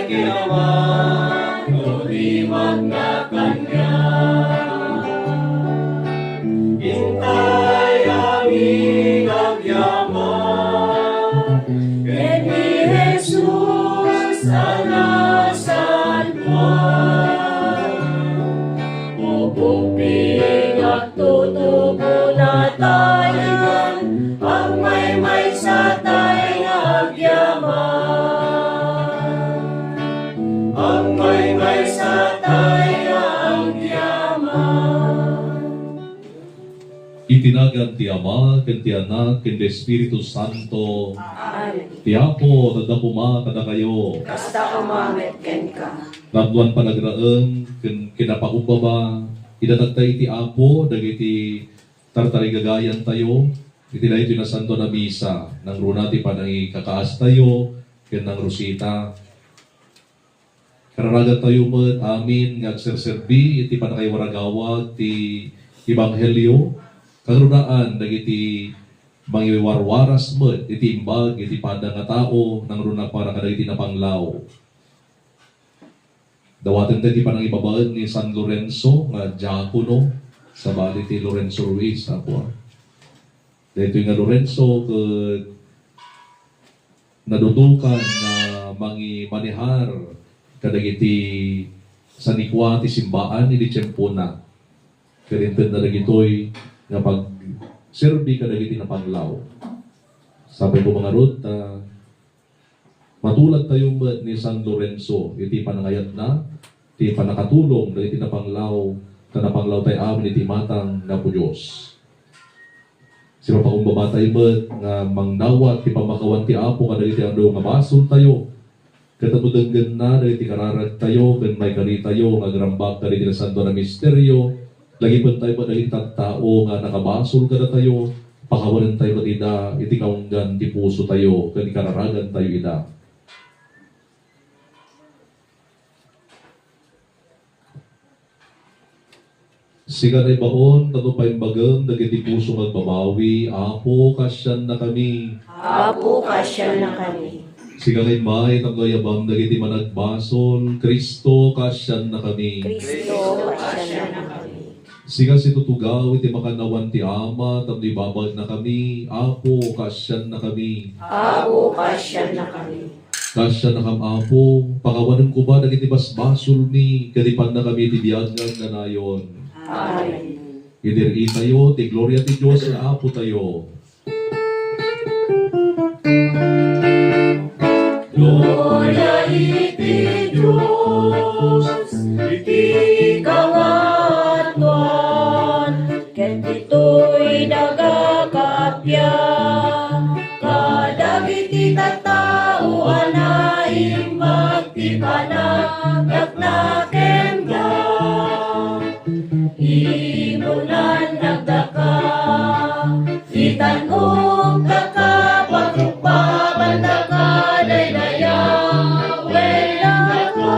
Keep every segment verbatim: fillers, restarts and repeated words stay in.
Yaman no di man nakanian. Intay amin agyaman ken ni Jesus a nasantoan. Upuping agtutubo natayan, agmaymaysa tay nga agyaman. Agmaymaysa tay nga agyaman. Iti nagan ti Ama, ken ti Anak, ken ti Espiritu Santo. Amen. Ti Apo, adda koma kadakayo. Kasta koma met kenka. Napnuan panagraem ken kinapakumbaba, idatagta iti Apo dagiti tartarigagayantayo iti daytoy nasantoan a misa, nangruna ti panangikakaastayo ken nangrosita. Kararagantayo met amin nga agserserbi iti pannakaiwaragawag ti ebanghelio, kangrunaan dagiti mangiwarwaras met iti imbag iti padang a tao, nangruna para kadagiti napanglaw. Dawaten ti panangibabaen ni San Lorenzo nga diakono, sabali ti Lorenzo Ruiz, apo, a. Daytoy nga Lorenzo ket nadudukan nga mangimanehar kadagiti sanikua ti simbaan idi tiempona. Ket intedna dagitoy nga pagserbi kadagiti napanglaw. Sapay koma ngarud ta matuladtayo met ni San Lorenzo iti panangayatna ti pannakatulong dagiti napanglaw, ta napanglawtay amin iti imatang nga Apo Dios. Sipapakumbabatayo met nga mangdawat ti pammakawan ti Apo kadagiti adu nga basoltayo, ket no denggenna dagiti kararagtayo ken maikaritayo nga agrambak kadagiti nasantoan a misterio, lagipentayo met dagiti tattao nga nakabasol kadatayo, pakawanentayo met ida iti kaunggan ti pusotayo ken ikararagantayo ida. Sika naibaon tapno paimbagem dagiti puso nga agbabawi, Apo, kaasiannakami. Apo, kaasiannakami. Sika nga immay tapno ayabam dagiti managbasol, Cristo, kaasiannakami. Cristo, kaasiannakami. Sika situtugaw iti makannawan ti Ama tapno ibabagnakami, Apo, kaasiannakami. Apo, kaasiannakami. Kaasiannakam, Apo, pakawanem koma dagiti basbasolmi ket ipannakami iti biag nga agnanayon. Amen. Idi riitayo ti gloria ti Dios nga Apotayo. Gloria iti Dios iti kangatoan, ket ditoy daga kappia kadagiti tattao a naimbag ti panagtapna kenka. Imunan nagdaka, itan-ok daka, pagrukbaban daka, daydayawen daka.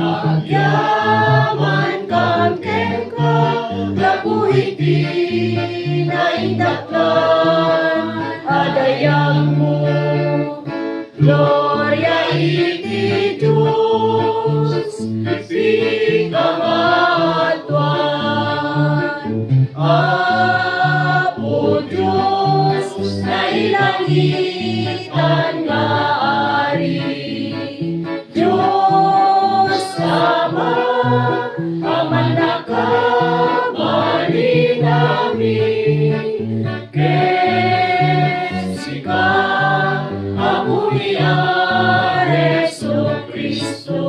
Agyaman kam kenka, gapu iti naindaklan a dayagmo. Gloria iti Dios iti kangatoan. Apo Dios, nailangitan nga Ari, Dios Ama a mannakabalin amin. Ken sika, Apomi a Jesu-Cristo,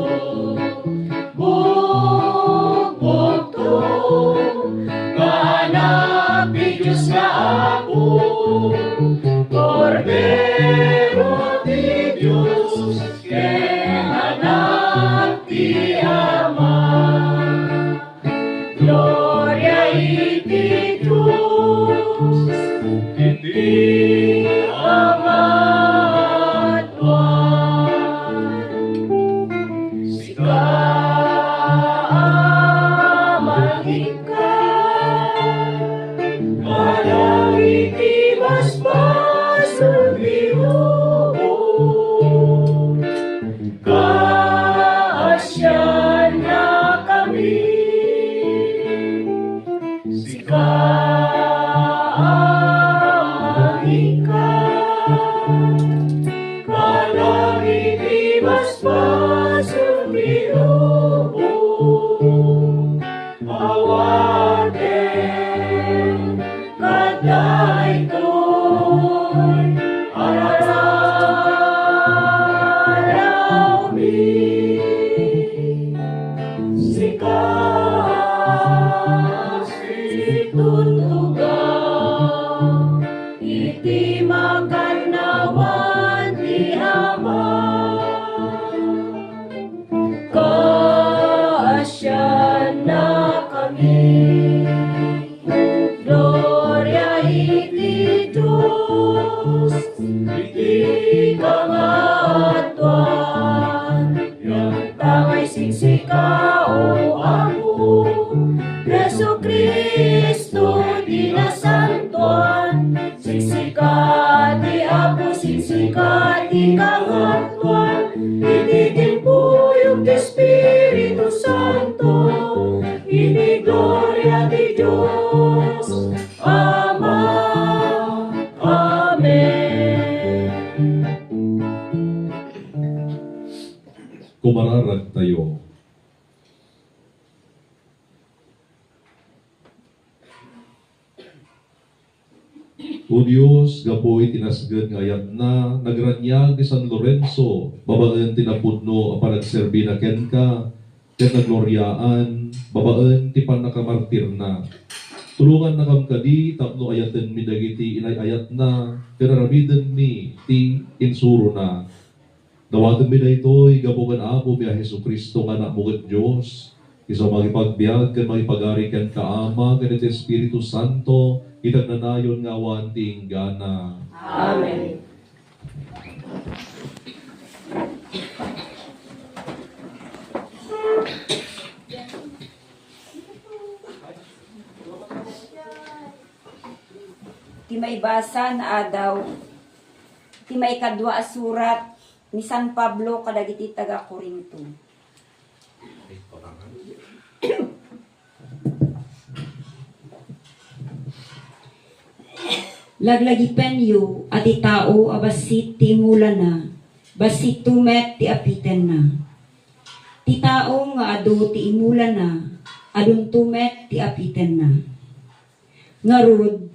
Paspasenmi lubong, awaten kadaytoy a rararawmi. Sika situtugaw iti makannawan ti Ama. Kaasiannakami. Gloria iti Dios iti kangatoan. Yantangay siksika, O Apo, Jesu-Cristo ti nasantoan. Siksika ti Apo, siksika ti kangatoan. Iti timpuyog ti Espiritu Santo, iti gloria ti Dios Ama. Amen. Kumararag tayo. O Dios, gapu iti nasged nga ayatna, nagraniag ni San Lorenzo babaen ti napudno a panagserbina kenka, ket nagloriaan babaen ti pannakamartirna. Tulongannakam kadi tapno ayatenmi dagiti inay-ayatna ken aramidenmi ti insurona. Dawatenmi daytoy gapu ken Apomi a Jesu-Cristo nga Anakmo ket Dios, isu a mangipagbiag ken mangipagari kenka, Ama, ken iti Espiritu Santo, iti agnanayon nga awan ti inggana. Amen. Ti maibasa nga adaw, ti maikadua a surat ni San Pablo kadagiti taga-Corinto. Laglagipenyo a ti tao a bassit ti imulana, bassitto met ti apitenna. Ti tao nga adu ti imulana, adunto met ti apitenna. Ngarud,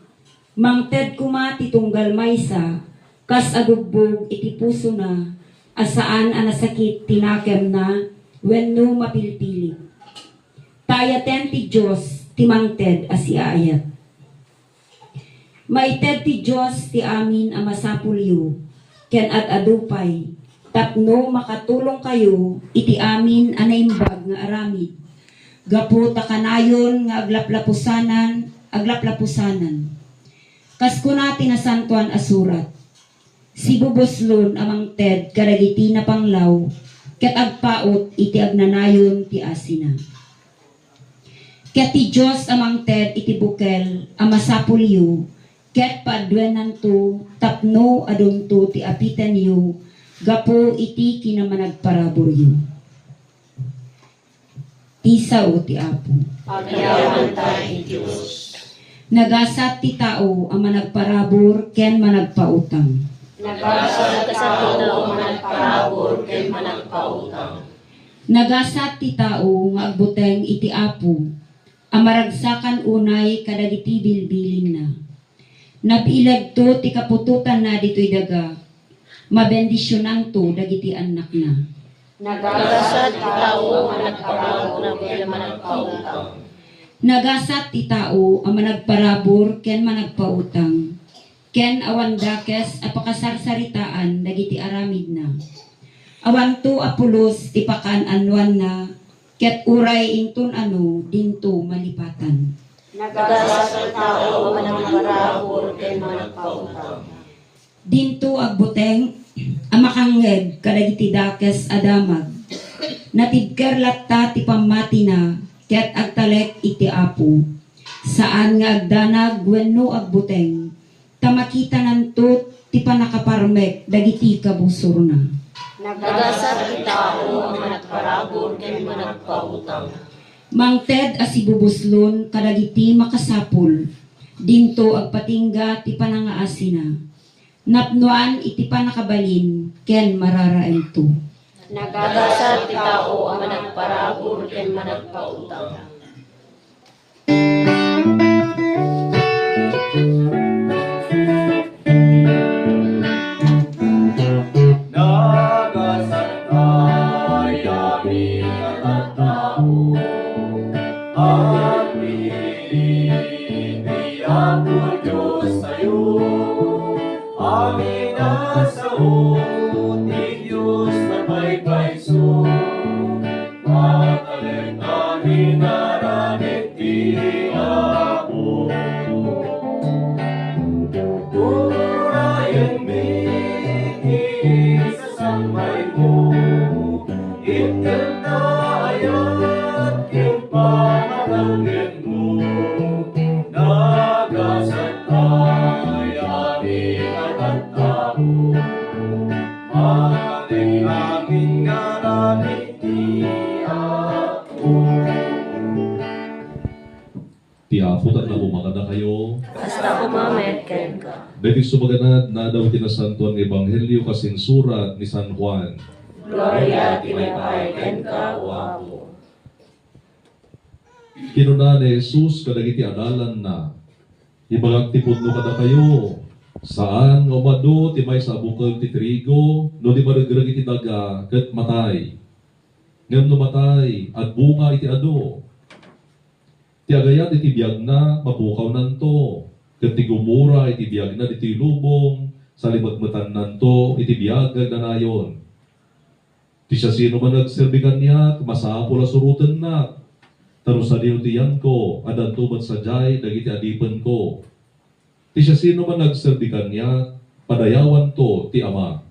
mangted koma ti tunggal maysa kas agugbog iti pusona a saan a nasakit ti nakemna wenno mapilpilit. Ta ayaten ti Dios ti mangted a siaayat. Maited ti Dios ti amin a masapulyo ken ad-adu pay tapno makatulongkayo iti amin a naimbag nga aramid, gapu ta kanayon nga aglaplapusanan, aglaplapusanan. Kas kuna ti Nasantoan a Surat, "Sibubuslon a mangted kadagiti napanglaw ket agpaut iti agnanayon ti asina." Ket ti Dios a mangted iti bukel a masapulyo ket paaduennanto tapno adunto ti apitenyo gapu iti kinamanagparaburyo. Ti sao ti Apo. Agyamanen ti Dios. Nagasat ti tao a managparabur ken managpautang. Nagasat ti tao a managparabur ken managpautang. Nagasat ti tao nga agbuteng iti Apo, a maragsakan unay kadagiti bilbilinna. Nabilegto ti kaputotanna ditoy daga, mabendisionanto dagiti annakna. Nagasat ti tao a managparabur ken managpautang. Nagasat ti tao a managparabur ken managpautang, ken awan dakes a pakasarsaritaan dagiti aramidna. Awanto a pulos ti pakaan-anoanna, ket uray inton ano, dinto malipatan. Nagasat ti tao a managparabur ken managpautang. Dinto agbuteng a makangngeg kadagiti dakes a damag. Natibker latta ti pammatina ket agtalek iti Apo. Saan nga agdanag wenno agbuteng, ta makitananto ti pannakaparmek dagiti kabusorna. Nagasat ti tao a managparabur ken managpautang. Mangted a sibubuslon kadagiti makasapul, dinto agpatingga ti panangaasina. Napnoan iti pannakabalin ken mararaemto. Nagasat ti tao a managparabur ken managpautang. Nagasat ti amin a tattao, agpili ti Apo Diostayo. Amin a sao ti Dios a paypayso, matalek a inaramid ti Apo. Urayenmi ti sasambaymo, inkanta ayat ken panaganggenmo. Nagasat ti amin a tattao, matalek a inaramid ti Apo. Ti Apo tapno koma kadakayo. Kasta koma met kenka. Daytoy sumaganad, naadaw ti Nasantoan nga Ebanghelio kas insurat ni San Juan. Gloria ti maipaay kenka, O Apo. Kinuna ni Jesus kadagiti adalanna, "Ibagak ti pudno kadakayo, saan nga umadu ti maysa a bukel ti trigo no di maregreg iti daga ket matay. Ngem no matay, agbunga iti adu. Ti agayat iti biagna, mapukawnanto, ket ti gumura iti biagna ditoy lubong, salimetmetannanto iti biag nga agnanayon. Ti siasinoman nga agserbi kaniak, masapul a surotennak, ta no sadino ti yanko, addanto met sadiay dagiti adipenko. Ti siasinoman nga agserbi kaniak, padayawanto ti Ama."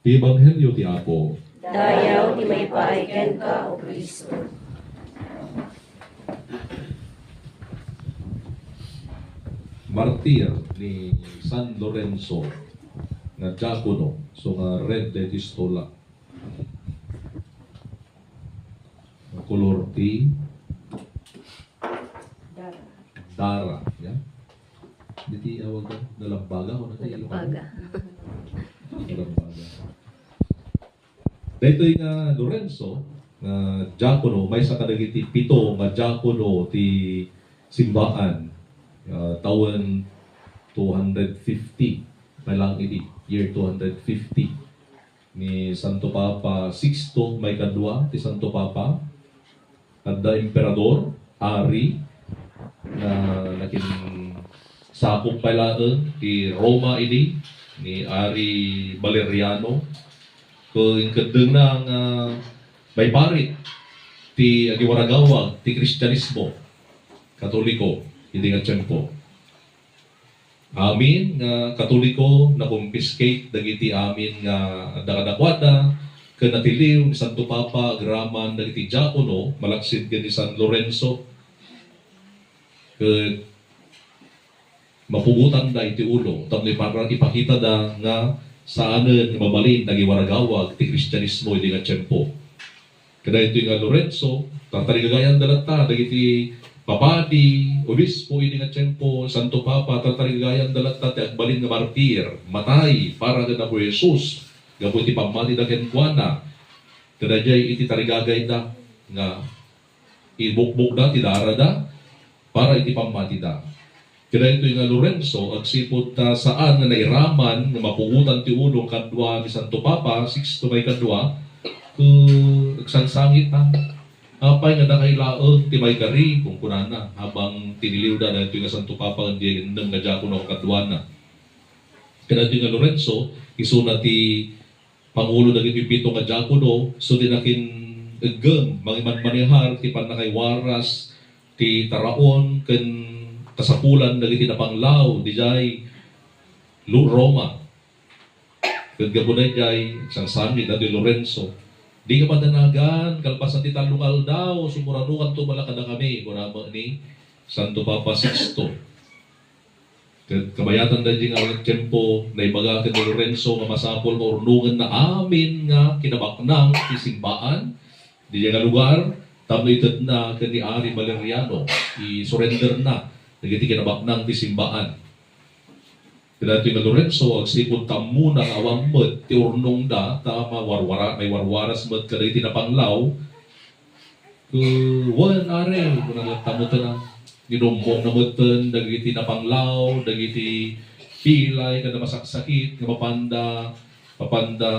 Ti Ebanghelio ti Apo. Dayaw ti maipaay kenka, O Cristo. Martir ni San Lorenzo nga diakono, so nga red daytoy stola. Kolor ti dara. Dara, ya. Diti awag da, dalambaga, kuno ti Ilocano. Dalambaga. Dalambaga. Daytoy nga Lorenzo nga diakono, maysa kadagiti pito nga diakono ti simbaan, ah, tawen two hundred fifty, pay lang idi, year two hundred fifty ni Santo Papa Sixto Maikadua, ti Santo Papa. Adda emperador, ari, nga nakinsakup pay laeng ti Roma idi ni Ari Valeriano. Ket inkeddengna nga maiparit ti agiwaragawag ti Kristianismo, Katoliko, idi nga tiempo. Amin nga Katoliko, na-confiscate dagiti amin nga adda kadakuada, ken natiliw ni Santo Papa agraman dagiti diakono, malaksid ken ni San Lorenzo. Ket mapugotanda iti ulo, tapno ipara-, ipakitada nga saanen nga mabalin nga agiwaragawag ti Kristianismo idi nga tiempo. Kadaytoy nga Lorenzo, tartarigagayanda latta dagiti papadi, obispo idi nga tiempo, Santo Papa, tartarigagayanda latta ti agbalin nga martir, matay para ken Apo Jesus, gapu iti pammatida kenkuana. Kadaydiay iti tarigagayda nga ibukbokda ti darada para iti pammatida. Kadaytoy nga Lorenzo, agsipud ta saan nga nairaman nga mapugotan ti ulo kadua ni Santo Papa Sixto Maikadua, ket agsangsangit a, "Apay nga dakay laeng ti maikari?" kunkunana, habang tiniliwda daytoy nga Santo Papa ken diay innem nga diakono kaduana. Kadaytoy nga Lorenzo, isuna ti pangulo dagiti pito nga diakono, so ti nakin-eggem, mangimanmanehar ti pannakaiwaras ti taraon ken kasapulan dagiti napanglaw didiay Lu-, Roma. Ket gapu daydiay, sangsangit daytoy Lorenzo. "Dika madanagan, kalpasan ti tallo nga aldaw, sumuranukanto man la kadakami," kuna met ni Santo Papa Sixto. Ket kabayatan daydi nga tiempo, naibaga ken ni Lorenzo nga masapul nga urnongenna amin nga kinabaknang ti simbaan didiay nga lugar tapno itedna ken ni Ari Valeriano, isurrenderna dagiti kinabaknang ti simbaan. Datoy nga Lorenzo, agsipud ta ammona nga awan met ti urnongda, ta mawarwara-, maiwarwaras met kadagiti napanglaw. Ket wen, Ari, kuna latta metten, inummongna metten dagiti napanglaw, dagiti pilay, kada masaksakit, nga mapanda, mapanda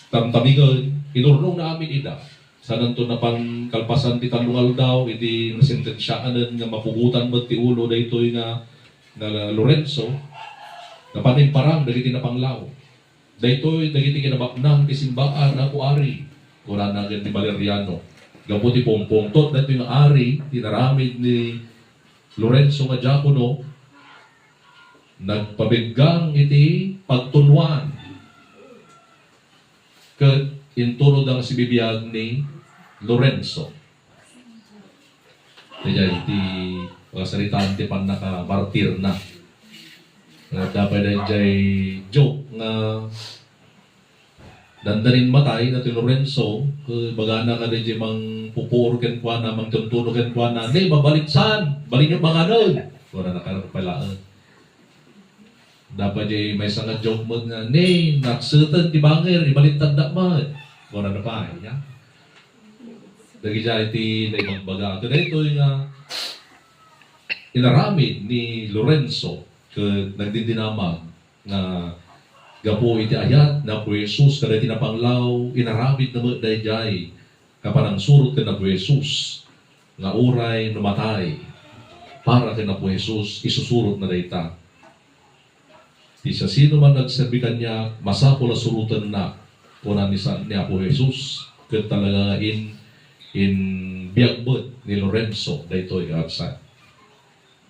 tamtamigen, inurnongna amin ida. Sananto napan kalpasan ti tallo nga aldaw, idi nasentensiaan nga mapugotan met ti ulo daytoy nga, nga Lorenzo, napan imparang dagiti napanglaw. Daytoy dagiti kinabaknang ti simbaan, Apo Ari, kunana ken ti Valeriano. Gapu ti pungpungtot daytoy nga ari, ti inaramid ni Lorenzo nga diakono, nagpabiggang iti pagtunuan ket intunoda nga sibibiag ni Lorenzo. Daydiay ti, uh, saritaan ti pannakamartirna. Nga adda pay daydiay joke nga dandanin matay na ti Lorenzo, ket ibagana nga daydiay mangpupur kenkuana, mangtuntuno kenkuana, "Ne, mabalitan! Balinyo manganen!" Kunana, "Kano pay laeng." Adda pay diay maysa nga joke met nga, "Ne, nakseten ti banger, ibalittaddak met." Kunana pay, ya. Dagiti ti naibagbaga. Ket daytoy nga inaramid ni Lorenzo ket nagdindinamag nga gapu iti ayat ni Apo Jesus kadagiti napanglaw, inaramidna met daydiay nga panangsurot ken ni Apo Jesus nga uray no matay para ken Apo Jesus, isusurotna dayta. Ti siasinoman nga agserbi kaniak, masapul a surotennak, kuna ni San, ni Apo Jesus, ket talaga nga in, in biag met ni Lorenzo daytoy, kakabsat.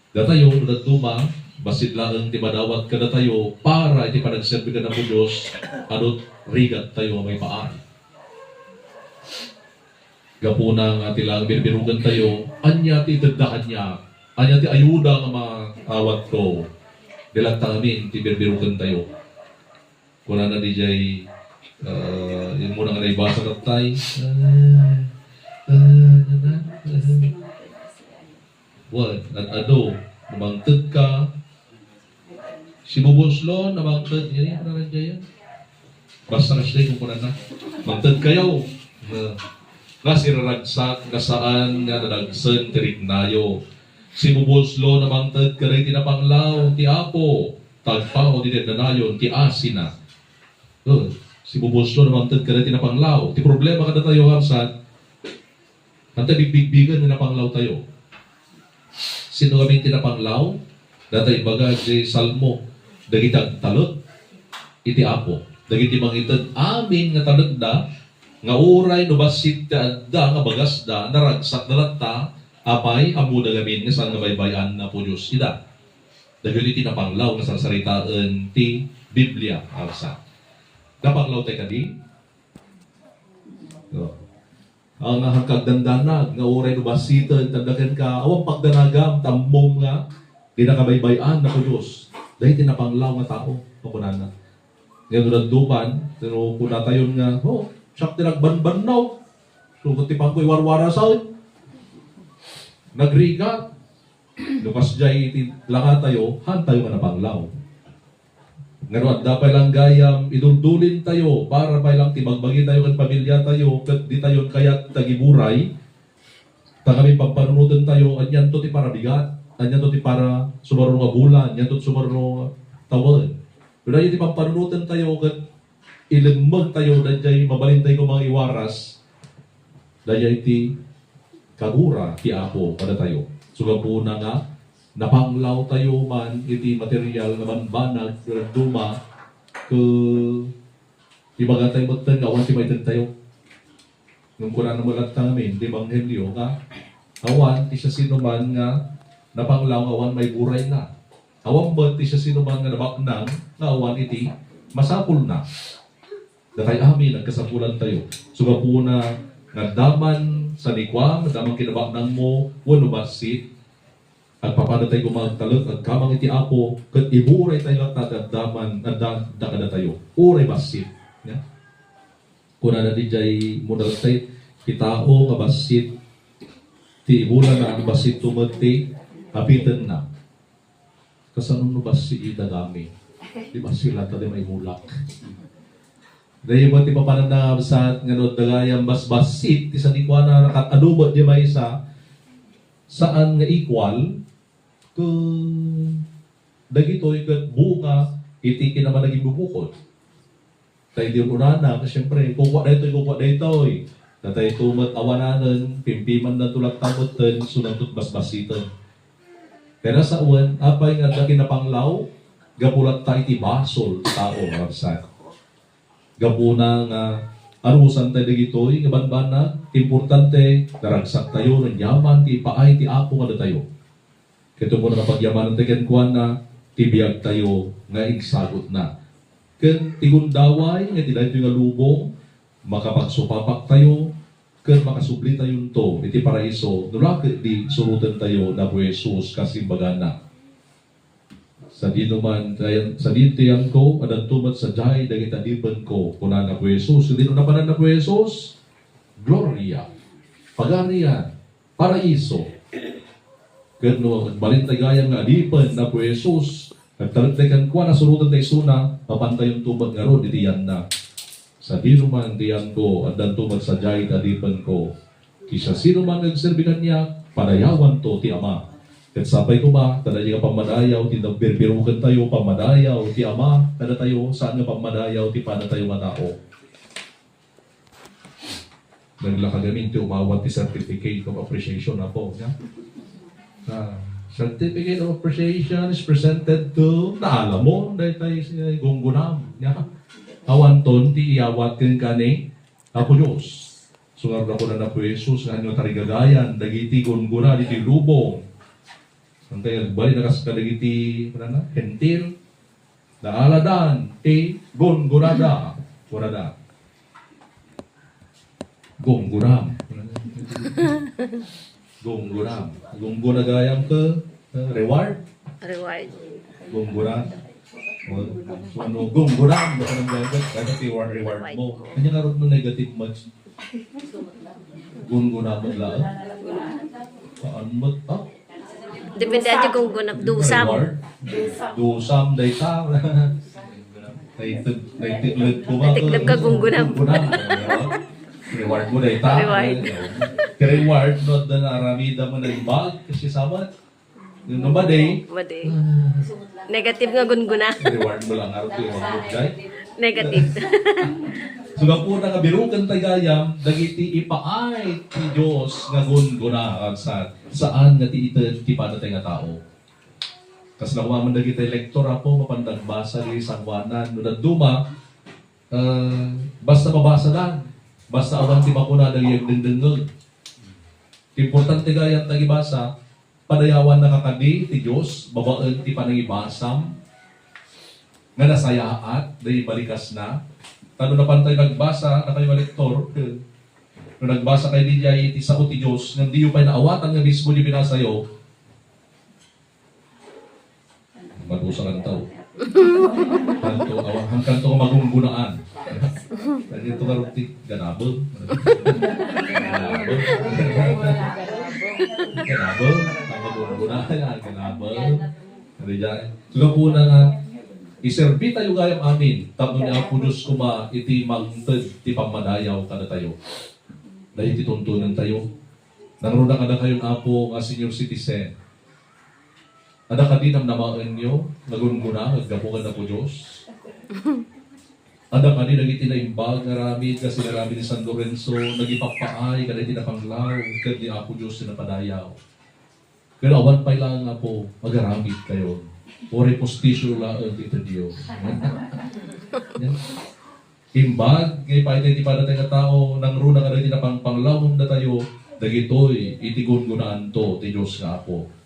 Datayo, no dadduma, bassit laeng ti madawat kadatayo para iti panagserbi ken Apo Dios, adu ti rigattayo nga maipaay. Gapuna nga ti laeng birbirokentayo, ania ti itedda kaniak? Ania ti ayuda nga maawatko? Di latta ngamin ti birbirokentayo. Kunana diay, ah, immuna nga naibasa ket tay, ah, ah, ano na? Ah. Wen, ad-adu, no mangtedka, sibubuslo, no mangted, iri, ano na diay? Basta kasdiay kunkunana, "Mangtedkayo." Nga, nga siraragsak nga saan nga nadagsen ti riknayo. Sibubuslo, no mangted kadagiti napanglaw ti Apo, tagpaw ti tednanayon ti asina. Oh, sibubuslo, no mangted kadagiti napanglaw. Ti problema kadatayo, kakabsat, anta bigbigbigen nga napanglawtayo. Sino ngamin ti napanglaw? Dayta ibaga ti Salmo, dagiti agtalek iti Apo. Dagiti mangited amin nga talekda, nga uray no bassit ti adda nga bagasda, naragsakda latta, apay, ammoda ngamin nga saan nga baybay-an ni Apo Dios ida. Dagiti ti napanglaw nga sarsaritaen ti Biblia, kakabsat. Napanglawtay kadi? No. Nga agdandanag, nga uray no bassiten, tanda kenka, awan pagdanagam, ta ammom nga, di nakabaybay-an ni Apo Dios. Dayta ti napanglaw nga tao, kunana. Nga no dadduma, no kunatayon nga, "Oh, siak ti nagbanbannaw." So, ti pangko iwarwarasan. Nagrigat. No kasdiay ti langatayo, haantayo nga napanglaw. Nga no adda pay lang gayam, iduldulintayo, para pay lang ti bagbagitayo ken pamiliatayo, ket ditayon kayat ti agiburay, ta ngamin pampanunotentayo, anianto ti parabigat, anianto ti para sumaruno nga bulan, anianto ti sumaruno nga tawen. No daydiay ti pampanunotentayo, ket ilemmegtayo, daydiay mabalintayo koma nga iwaras, daydiay ti kagura ti Apo kadatayo. So, gapuna nga napanglawtayo man iti material nga banbanag, dadduma, ket ibagatayo metten nga awan ti maitedtayo. Ngem kunana met latta ngamin ti ebanghelio nga awan ti siasinoman nga napanglaw nga awan maiburayna. Awan met ti siasinoman nga nabaknang nga awan iti masapulna. Datay amin, nagkasapulantayo. So, gapuna nga adda man sanikuam, adda man kinabaknangmo, wenno bassit, agpapadatayo koma agtalek, agkamang iti Apo, ket iburaytayo latta ti adda man, adda, adda kadatayo. Uray bassit. Ya? Kunana diay modaltay, ti tao nga bassit ti ibulana, bassit to met ti apitenna. Kasano no bassit dagami? Di bassit latta ti maimulak. Dayta met ti papananna, kabsat, nga no adda gayam basbassit ti sanikuana, ket adu met diay maysa, saan nga equal, ket dagitoy ket bunga iti kinamanagimbubukod. Ta idi un-unana, ket siempre, kukua daytoy, kukua daytoy. Daytoy met awananen, pimpimannanto latta metten, isunanto basbassiten. Pero sawen, apay nga adda kinapanglaw? Gapu latta iti basol ti tao, kabsat. Gapuna nga arusan tayo dagitoy nga banbanag, importante, naragsak tayo, nanyaman ti ipaay ti Apo kadatayo. Ket umuna nga pagyamanan tayo kenkuana, ti biag tayo nga igsagutna. Ken ti gundaway nga iti daytoy nga lubong, makapagsupapak tayo, ken makasubli tayonto iti paraiso, no la ket di suroten tayo ni Apo Jesus kas imbagana. Sadino man, sadino ti yanko, addanto met sadiay dagiti adipenko, kuna ni Apo Jesus. Sadino napanan ni Apo Jesus? Gloria, pagarian, paraiso. Ket no agbalin tayo gayam nga adipen ni Apo Jesus, nagtalek tayo kenkuana, suroten tayo isuna, mapantayonto met ngarud iti yanna. Sadino man ti yanko, addanto met sadiay ti adipenko. Ti siasino man nga agserbi kaniak, padayawanto ti Ama. Ket sapay koma, ta daydi nga pammadayaw ti nabirbirokentayo, pammadayaw ti Ama kadatayo, saan nga pammadayaw ti padatayo nga tao. Naglakagamin ti umawat ti certificate of appreciation, Apo, nia? Ah, certificate of appreciation is presented to, naalamon, daytay si gunggunam, nia? Awanton ti iyawat kenka ni Apo Dios. So, ngarud, kuna ni Apo Jesus nga ania tarigagayan dagiti gungguna ditoy lubong. Saan tayo agbalin a kas kadagiti, kunana, Hentil? Naaladan ti gunggunada. Kunada. Gunggunam. Gunggunam. Gungguna gayam ket, eh, reward? Reward. Gungguna. O, ano, gungguna. Ano, ano, ano, ti reward, reward mo. Ania ngarud no negative much? Gungguna met laeng. Saan met, ah? Depende iti gungguna. Dusam. Reward? Dusam, dayta. Naitig-, naitigled ko ba? Naitigled ka, gungguna. Gungguna. Reward mo, dayta. Reward. Ti reward, no, adda nga aramidam nga naimbag, kasi sabat. No, madi. Madi. Ah. Negative nga gungguna. Reward mo lang, araw ko yung mag-good guy. Negative. So, gapuna nga biroken tayo gayam, dagiti ipaay ti Dios nga gungguna, kabsat. Saan nga ti ited ti padatay nga tao? Kas nakuaman dagiti lektor, Apo, mapan dagbasa di sanguanan. No dadduma, eh, basta mabasa lang. Basta awan ti makuna dagiti agdengdengngeg. Importante gayam ta agibasa, padayawannaka kadi ti Dios babaen ti panangibasam nga nasayaat, dagiti balikasna. Ta no napan tayo nagbasa, dakayo nga lektor, no nagbasa kayo diay iti sao ti Dios, ngem diyo pay naawatan nga mismo di binasayo, madusa lang tao. Kanto, awan, hangkanto nga magunggunaan. Dagito nga ruti, ganabel. Ganabel. Ganabel. Ang magungguna, yan, ganabel. Ano dyan? So, gapuna nga, iserbi tayo gayam amin, tapno ni Apo Dios koma iti mangted ti pammadayaw kadatayo. Dahil ti tuntunan tayo. Nangruna kadakayon, Apo, nga senior citizen. Adda kadi namnamaenyo nga gungguna nga aggapu ken Apo Dios? Adda kadi dagiti naimbag nga aramid nga sinaramid ni San Lorenzo, nagipappaay kadagiti napanglaw ken ni Apo Dios ti napadayaw? Ken awan pay laeng, Apo, agaramid kayo. Uray postisio laeng ti itedyo. Imbag nga ipaay tayo ti padatay nga tao, nangruna kadagiti napangpanglaw datayo, dagitoy iti gungunaanto ti Dios nga Apo.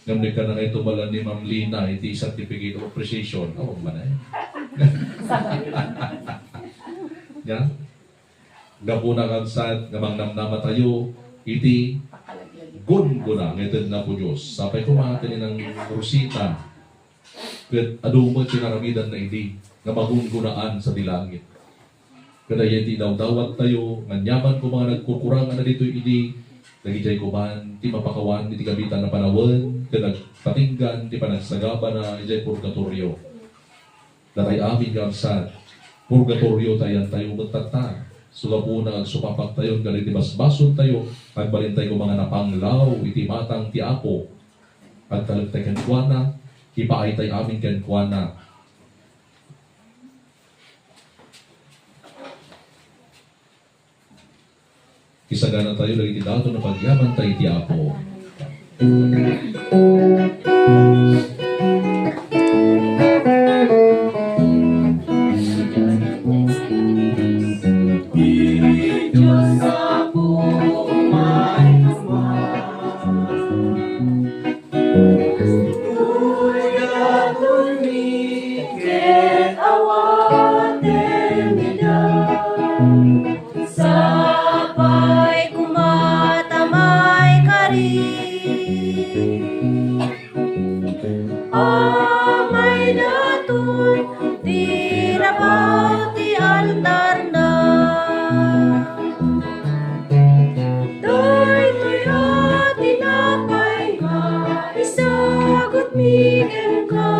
Ngem nagkana nga ito bala ni Ma'am Lina iti certificate of appreciation. Awan man ay. Ya? Gapuna, kabsat, nga mangnamnama tayo iti gungguna nga ited nga Apo Dios. Sapay koma ken ni Nang Rosita, ket adu met ti naramidanna idi nga magungunaan sadi langit. Kadaydi ti idawdawat tayo, nga aniaman koma nga nagkukurang a ditoy idi, Dagidiay koman ti mapakawan iti kabiitan a panawen ken nagpatinggan ti panagsagabana idiay purgatorio. Datay amin nga absent, purgatorio ti ayantayo met tatta. Isu gapuna nga agsupapaktayon kadagiti basbasoltayo, agbalintay koma nga napanglaw iti imatang ti Apo. Agtalektayo kenkuana, ipaaytayo amin kenkuana. Isaganatayo dagiti daton a pagyamantayo iti Apo. Dios Apo, umay koma. Uy, datonmi ket awatenmi da. Sapay koma ta maikari. Amay daton ti rabaw ti altarna. Daytoy a tinapay nga isagutmi kenka,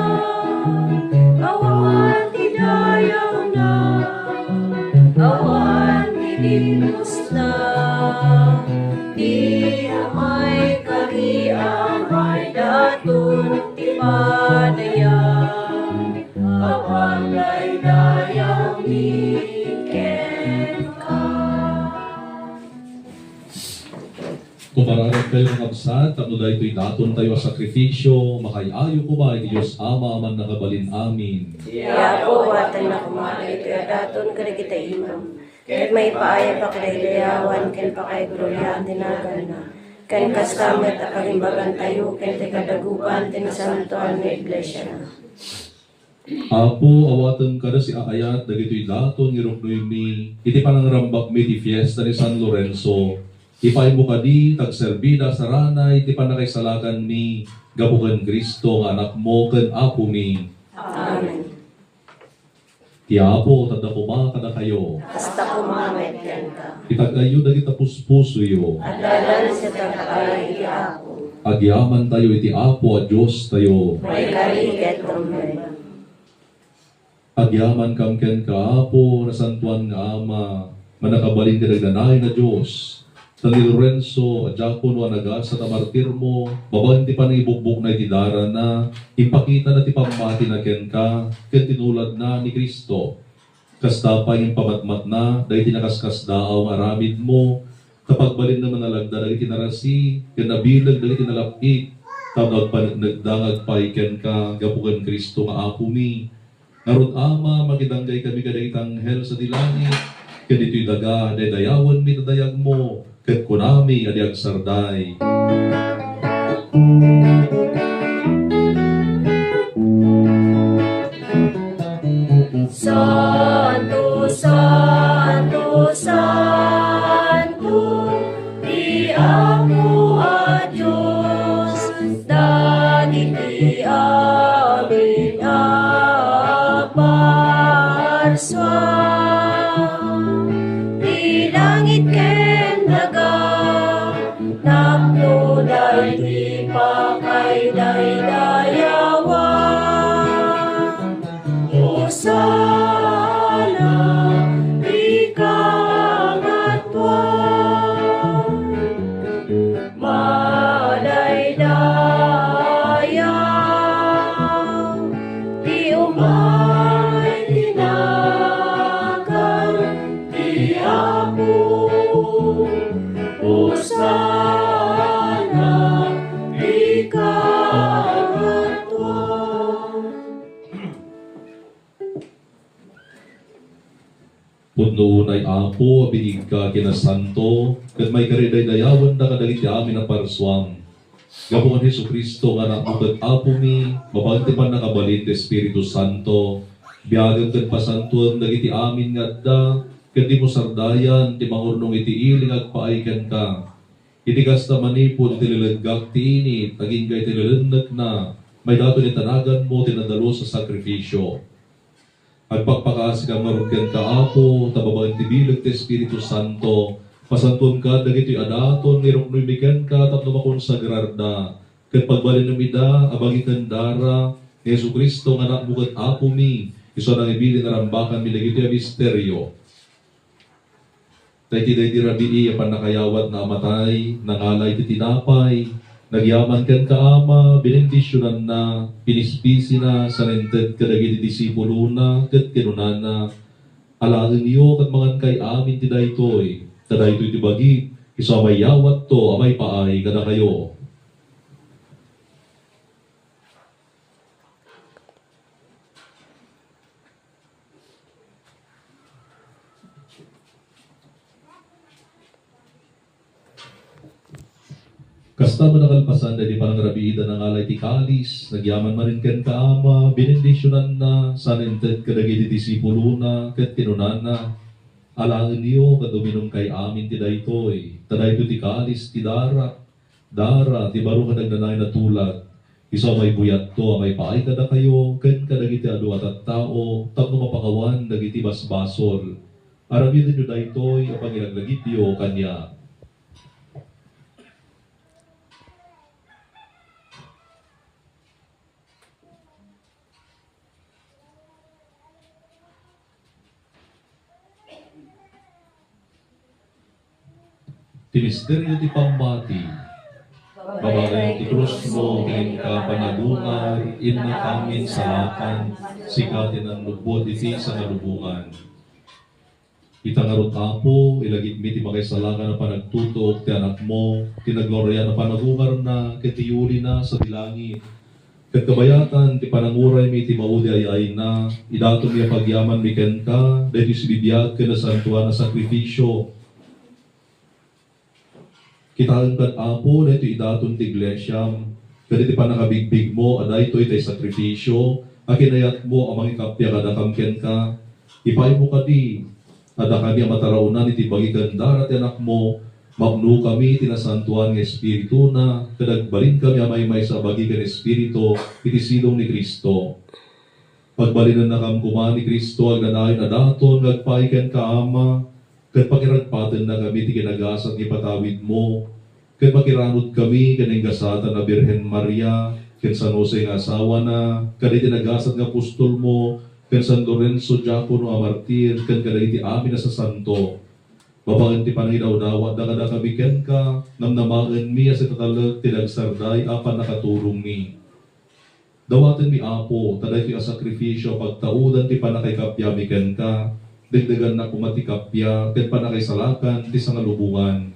awan ti dayawna, awan ti dimosna. Ti amay kari, amay daton ti panayam, awan daydayawmi kenka. Kumararak kayo, mga kabsat, tapno daytoy datontayo a sakrifisio, makaay-ayo koma iti Dios Ama a Mannakabalin Amin. Ti Apo, awatenna koma daytoy a daton kadagiti imam, ket maipaay a pakadaydayawan ken pakaigloriaan ti naganna, ken kasta met a pagimbagantayo ken ti kadagupan ti nasantoan nga iglesiana. Apo, awatem kada siaayat dagitoy daton nga iruknoymi iti panangrambakmi ti fiesta ni San Lorenzo. Ipaaymo kadi ta agserbida a sarana iti pannakaisalakanmi gapu ken Cristo nga Anakmo ken Apomi. Amen. Ti Apo, tadda koma kadakayo. Kasta koma met kenka. Itag-ayyo dagiti puspusoyo. Adda laeng ti itag-ay iti Apo. Agyamantayo iti Apo a Diostayo. Maikari ket rumbeng. Agyamankam kenka, Apo, nasantoan nga Ama, mannakabalin ken agdanayon a Dios. Ta ni Lorenzo a diakono a nagasat a martirmo, babaen ti panangibukbokna iti darana, impakitana ti pammatina kenka, ken tinuladna ni Cristo. Kasta pay nga impamatmatna dagiti nakaskasdaaw nga aramidmo, ta pagbalinna manalagda dagiti narasi, ken nabileg dagiti nalap-it, tapno agpaneknekda nga agpaay kenka gapu ken Cristo nga Apomi. Ngarud, Ama, makidanggay kami kadagiti anghel sadi langit, ken ditoy daga, daydayawenmi ti dayagmo, ket kunami a di agsarday. Santo, santo, santo, ti Apo a Dios, dagiti amin a parsuan, ti langit ken daga, tapno daytoy pakaidaydayawan. Hosanna, ti kangatoan. Madaydayaw ti umay ti nagan ti Apo. Hosanna, ti kangatoan. Pudno unay, Apo, a binigka ken a santo, ket maikari daydayawenda kadagiti amin a parsuam. Gapu ken Jesu-Cristo nga Anakmo ket Apomi, babaen ti pannakabalin ti Espiritu Santo, biagem ket pasantoem dagiti amin nga adda, ket dimo sardayan ti mangurnong iti ili nga agpaay kenka. Iti kasta, manipud iti leleggak ti init, agingga iti lelennekna, maidaton iti naganmo ti nadalus a sakrifisio. Agpakpakaasikam ngarud kenka, Apo, ta babaen ti bileg ti Espiritu Santo, Pasantuanka dagitoy a daton nga iruknoymi kenka tapno makonsagrarda, ket pagbalinenmi ida a bagi ken dara ni Jesu-Cristo nga Anakmo ket Apomi, isu a nangibilin a rambakanmi dagitoy a misterio. Ta iti daydi rabii a pannakayawatna a matay, nangala iti tinapay, nagyaman kenka Ama, binendisionanna, pinispisina, sana inted kadagiti disipulona, ket kinunana, Alaenyo ket mangankay amin ti daytoy, ta daytoy ti bagik, isu a mayawatto a maipaay kadakayo. Kasta met a kalpasan daydi panangrabiida, nangala iti kalis, nagyaman manen kenka Ama, binendisionanna, sana inted kadagiti disipulona, ket kinunana, Alaenyo ket uminumkay amin ti daytoy, ta daytoy ti kalis ti darak, dara ti baro ken agnanayon a tulag, isu a maibuyatto a maipaay kadakayo ken kadagiti adu a tattao tapno mapakawan dagiti basbasol. Aramidenyo daytoy a pangilaglagipyo kaniak. Ti misterio ti pammati. Babaen ti krusmo ken inka panagungar, innakamin salakan, sika ti nannubbot iti sangalubongan. Ita ngarud, Apo, ilagipmi ti makaisalakan a panagtutuok ti Anakmo, ti naglorian a panagungarna ket ti yulina sadi langit. Ket kabayatan ti pananguraymi iti maudi a ay-ayna, idatonmi a pagyamanmi kenka daytoy sibibiag ken nasantoan a sakrifisio. Kitaem kad, Apo, daytoy idaton ti iglesiam, ket iti pannakabigbigmo a daytoy ti sakrifisio a kinayatmo a mangikappia kadakam kenka. Ipaaymo kadi a dakami a mataraonan iti bagi ken dara ti Anakmo, mapnokami iti Nasantoan nga Espirituna, ket agbalinkami a maymaysa a bagi ken espiritu iti sidong ni Cristo. Pagbalinennakam koma ni Cristo agnanayon a daton nga agpaay kenka, Ama, ket pakiragpatennakami ti kinagasat nga ipatawidmo, ket makiranudkami ken nagasatan a Birhen Maria, ken San Jose nga asawana, kadagiti nagasat nga apostolmo, ken San Lorenzo, diakono a martir, ken kadagiti amin a sasanto. Babaen ti pannakidawdawatda kadakami kenka, namnamaenmi a sitatalek ti nagsarday a pannakaturongmi. Dawatenmi, Apo, ta daytoy a sakrifisio a pagtaudan ti pannakaikappiami kenka, dagdaganna koma ti kappia ken pannakaisalakan ti sangalubongan.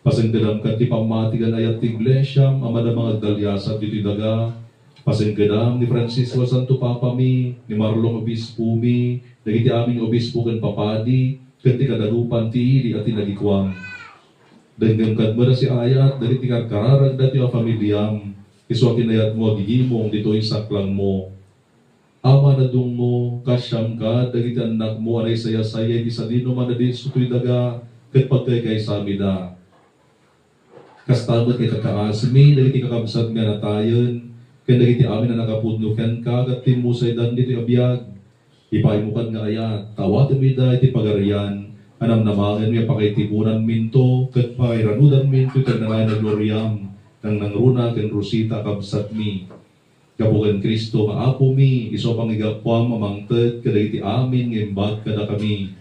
Pasengkedam ket ti pammati ken ayat ti iglesiam a madama nga agdaliasat ditoy daga. Pasengkedam ni Francisco a Santo Papami, ni Marlon Obispomi, dagiti amin nga obispo ken papadi, ken ti kadagupan ti ili a tinagikuam. Denggem kad met a siaayat dagiti karkararag daytoy a familiam, isu a kinayatmo a gigimong ditoy saklangmo. Ama, nadungmo, kaasiam kad dagiti annakmo a naisayasayat iti sadinoman a disso toy daga ket pagkaykaysamida. Kasta met nga ikakaasmi dagiti kakabsatmi a natayen ken dagiti amin a nakapudno kenka ket timmusaydan ditoy a biag. Ipaaymo kad nga ayat, ta awatenmi ida iti Pagarian a namnamaenmi a pakaitiponanminto ket pakairanudanminto iti agnanayon a gloriam, nangnangruna ken Rosita a kabsatmi. Gapu ken Cristo nga Apomi, isu a pangigapuam a mangted kadagiti amin nga imbag kadakami.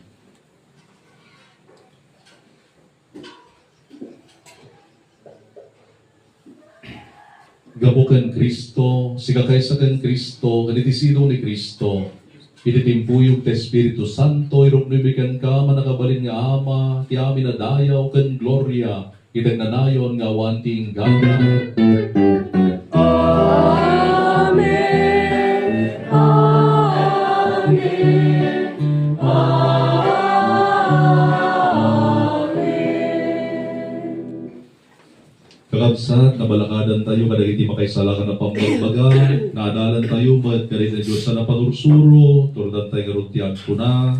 Gapu ken Cristo, sikakaysa ken Cristo, ken iti sidong ni Cristo, iti timpuyog ti Espiritu Santo, iruknoymi kenka, mannakabalin nga Ama, ti amin a dayaw ken gloria, iti agnanayon nga awan ti inggana. Amen. Amen. Amen. Kakabsat, nabalakadantayo kadagiti makaisalakan a pammagbaga, naadalantayo met kadagiti Dios a napanursuro, turdantayo ngarud ti agkuna,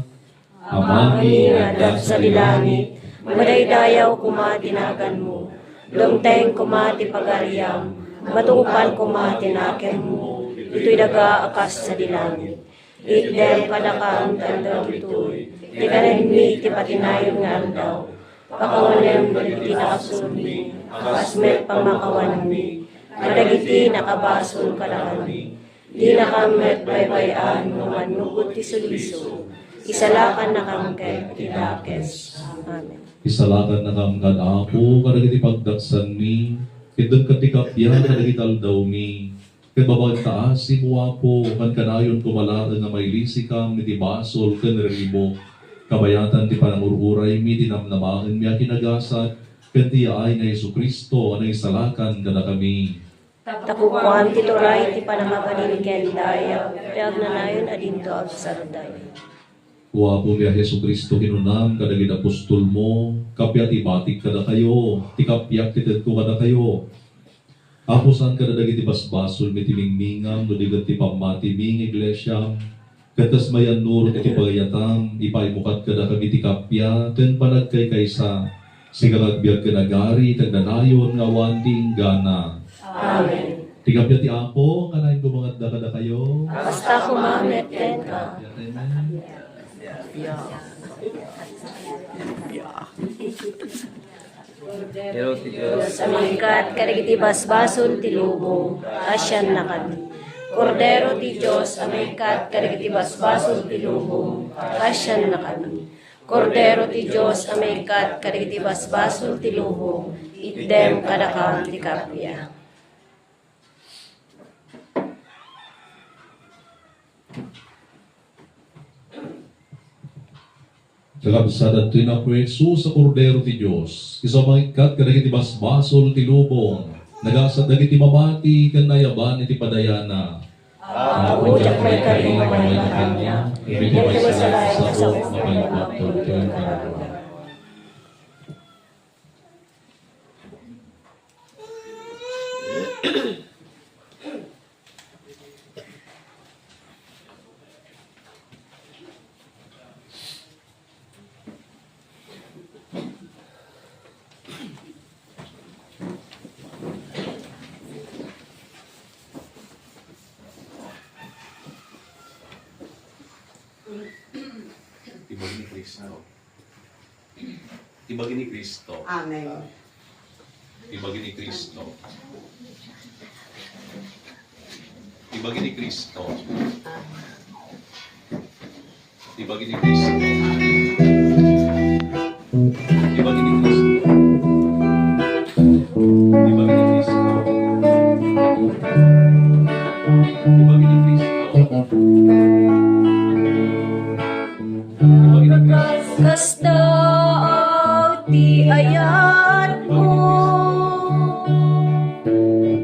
Amami nga adda sadi langit, madaydayaw koma ti naganmo. Dumteng koma ti pagariam, matungpal koma ti nakemmo, ditoy daga a kas sadi langit. Itdem kadakam ti aldaw ditoy, ti kanenmi ti patinayon nga aldaw. Pakawanem dagiti nakasunmi, a kas met pamakawanmi kadagiti nakabasol kadakami. Dinakam met baybay-an no mannupot ti suliso. Isalakannakam ket ti dakes. Amen. Isalakannakam kad Apo kadagiti pagdaksanmi, ket dengka ti kappia kadagiti aldawmi. Ket babaen ta asimo, Apo, kankanayon koma laeng a mailisikam iti basol ken riribuk. Kabayatan ti panangur-uraymi, ti namnamaenmi a kinagasat, ken ti yaay ni Jesu-Cristo a nangisalakan kadakami. Tapno kuam ti turay, ti pannakabalin ken dayag, ti agnanayon a dinto agsaruday. O Apomi a Jesu-Cristo, kinunam kadagiti apostolmo, "Kappia ti ibatik kadakayo, ti kappiak ti itedko kadakayo." Apo, saan kadagiti basbasolmi ti mingmingam, no di ket ti pammatimi nga iglesiam. Ket kas mayannurot iti pagayatam, ipaaymo kad kadakami ti kappia ken panagkaykaysa. Sika nga agbiag ken agari iti agnanayon nga awan ti inggana. Amen. Ti kappia ti Apo, kanayon koma nga adda kadakayo. Kasta koma met kenka. Amen. Kordero ti Dios a mangikkat kadagiti basbasol ti lubong, pasiannakami. Kordero ti Dios a mangikkat kadagiti basbasol ti lubong, pasiannakami. Kordero ti Dios a mangikkat kadagiti basbasol ti lubong, itdem kadakam ti kappia. Kakabsat, adtoy ni Apo Jesus a Kordero ti Dios, isu a mangikkat kadagiti basbasol ti lubong. Nagasat dagiti mamati ken naayaban iti padayana. Apo, diak maikari nga maila kaniak, ngem iti maysa nga saok, mapalpatto ti kararuam. Ibagi ni Cristo. Ibagi ni Cristo. Amen. Ibagi ni Cristo. Ibagi ni Cristo. Ibagi ni Cristo. Ibagi ni Cristo. Ibagi ni Cristo. Ibagi ni Cristo. Ibagi ni Cristo. Kasta ti ayatmo,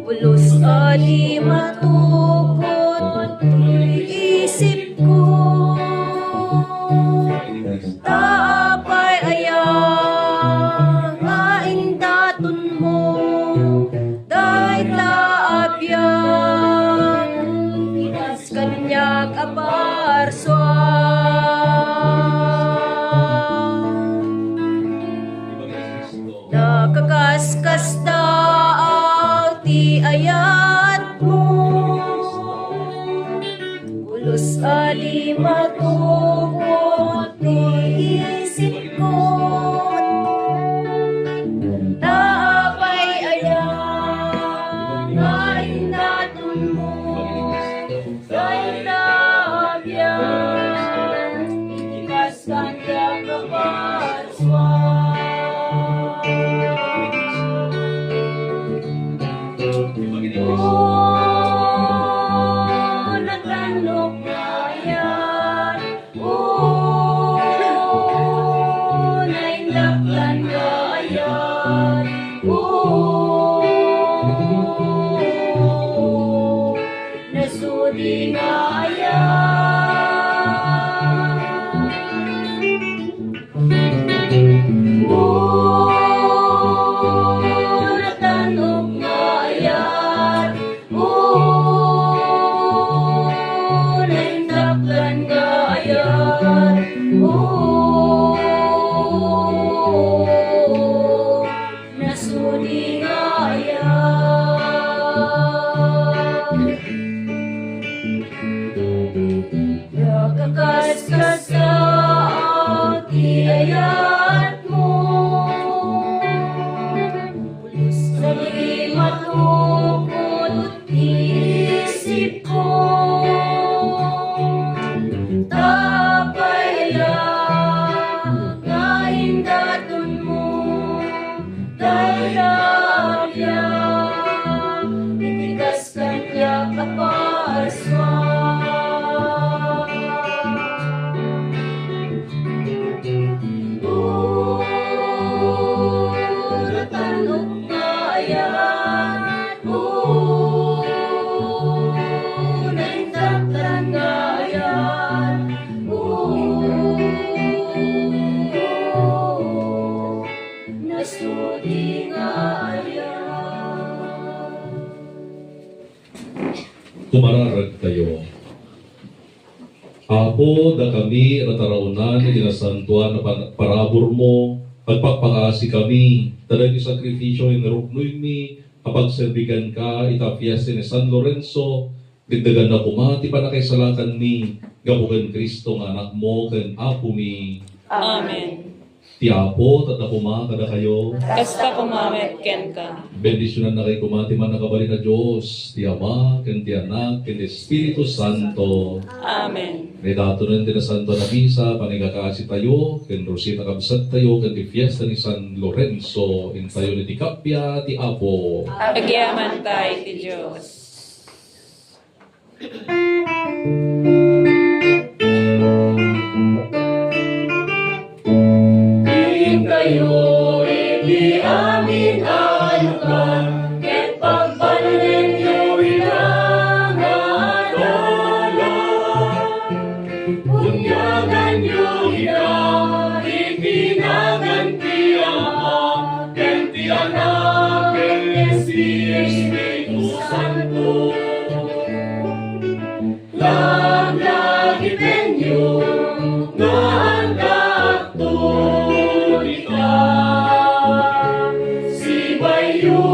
pulos a di matukod ti isipko. Ta apay aya nga indatonmo dayta a biag? Kaniak a parsua. Nakaskasdaaw ti ayatmo. Pulos a di matukod ti isipko. Ta apay aya nga indatonmo dayta a biag? Iti kas kaniak a parsua. O, natannok nga ayat. O, naindaklan nga ayat. O, nasudi nga ayat. O, natannok nga ayat. O, naindaklan nga ayat. O, nasudi nga ayat. Nakaskasdaaw ti ayatmo. Dakami a nataraonan iti nasantoan a pan-, paraburmo, agpakpakaasi kami, ta dagiti sakrifisio nga inruknoymi a pagserbi kenka ita fiesta ni San Lorenzo, dagdaganna koma ti pannakaisalakanmi gapu ken Cristo nga Anakmo ken Apomi. Amen. Ti Apo, tadda koma kadakayo. Kasta koma met kenka. Bendisionannakayo koma ti Mannakabalin a Dios, ti Ama, ken ti Anak, ken ti Espiritu Santo. Amen. Dayta itoy ti nasantoan a misa, panangikakaasitayo, ken Rosita kabsattayo, ken ti fiesta ni San Lorenzo, intayon iti kappia ti Apo. Agyamanta iti Dios. Intayo iti amin a lugar, ket pagbalnenyo ida nga adala. Bunyaganyo ida iti nagan ti Ama, ken ti Anak, ken ti Espiritu Santo. Laglagipenyo nga adda agto dita sibayyo.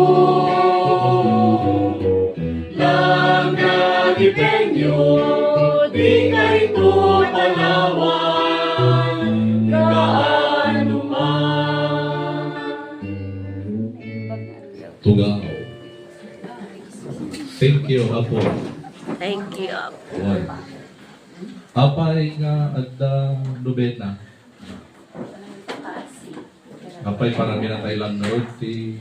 Laglagipenyo, dikayto panawan kaano man. Tugaw. Thank you, Apo. Thank you, Apo. One. Apay nga adda nobena? Apay, parami na tayo lang, Lord, ti